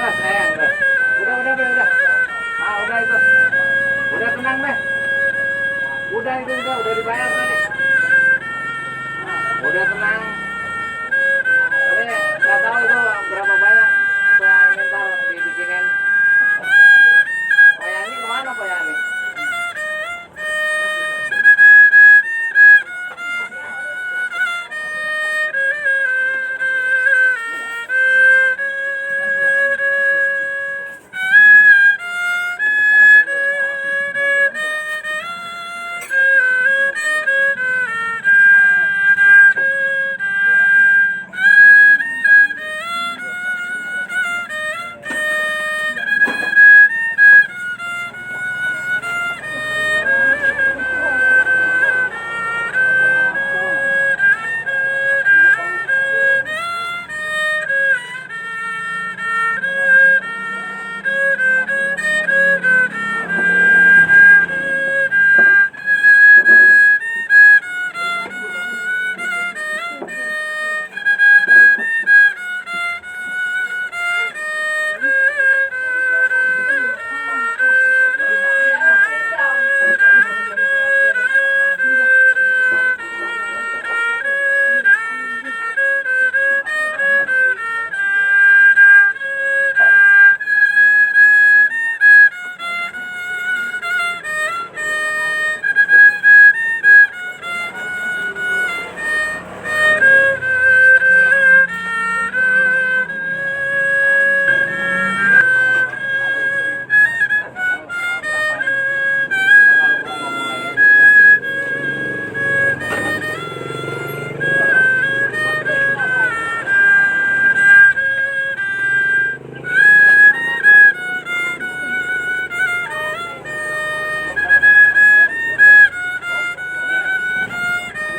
Udah sayang, udah, Be, udah. Ah, udah itu. Udah tenang, Be. Udah itu udah dibayar tadi. Udah tenang. Tapi nggak tahu itu berapa banyak. Setelah ini ntar dibikinin. Pak Yani kemana Pak Yani?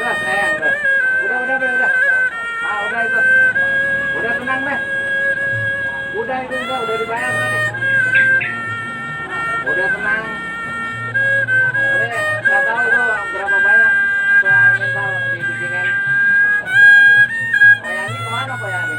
Udah sayang, udah, Be, udah. Ah, udah itu. Udah tenang, Be. Udah itu udah dibayar tadi. Udah tenang. Tapi nggak tahu itu berapa banyak. Setelah ini ntar dibikinin. Pak Yani kemana Pak Yani?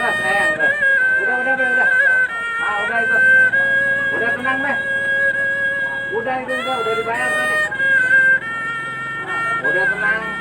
Udah sayang, udah, Be, udah. Ah, udah itu. Udah tenang, Be. Udah itu udah dibayar tadi. Udah tenang.